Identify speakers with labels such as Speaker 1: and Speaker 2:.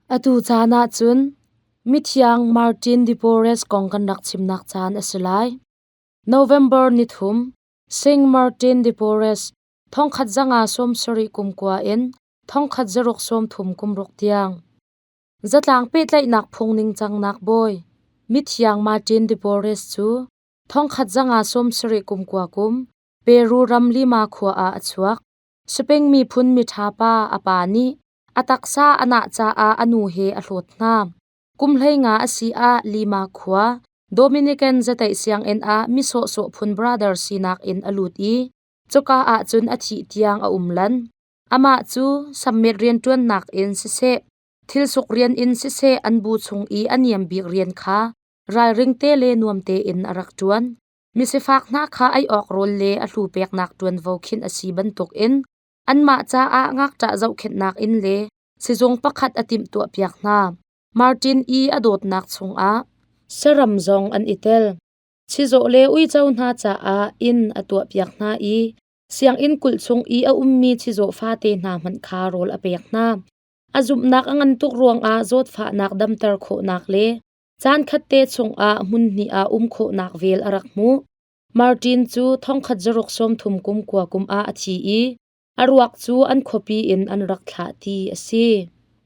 Speaker 1: Atu caan ahcun mithiang Martin de Porres kong kan rak chimnak caan a si lai. November nithum, Saint Martin de Porres 1570 kum kua in 1630 kum ruk tiang. Zatlang pehtlaihnak phung ningcangnak bawi mithiang Martin de Porres cu 1570 kum kua kum Peru ram Lima khua ah a chuak. Spain miphun miṭha pa a pa nih a taksa a nah caah a nu he a hlawt hna. Kum 15 a si ah Lima khua Dominican zateih sianginn ah mi sawhsawh phun brother sinak in a lut i cuka ah cun a thih tiang a um lan. Amah cu sammet rianṭuannak in siseh, thilsuk rian in siseh an bu chung i a niam bik rian kha ralring te le nuam tein a rak ṭuan. Misifak hna kha ei awk rawl le a hlu peknak ṭuanvo khinh a si bantukin anmah caah ngakṭah zohkhenhnak inn le sizung pakhat a timhtuahpiak hna. Martin i a dawtnak chungah saram zong an i tel. Chizawh le uico hna caah inn a tuahpiak hna i sianginn kulh chung i a ummi chizawh fate hna hmanh kha rawl a pek hna. A zumhnak a ngan tuk ruangah zawtfahnak damter khawhnak le Caankhat te chungah hmunhnih ah um khawhnak vel a rak hmuh. Martin cu 1630 kum kua kum ah a thi i a ruak cu an khuapi in an rak thlah ti a si.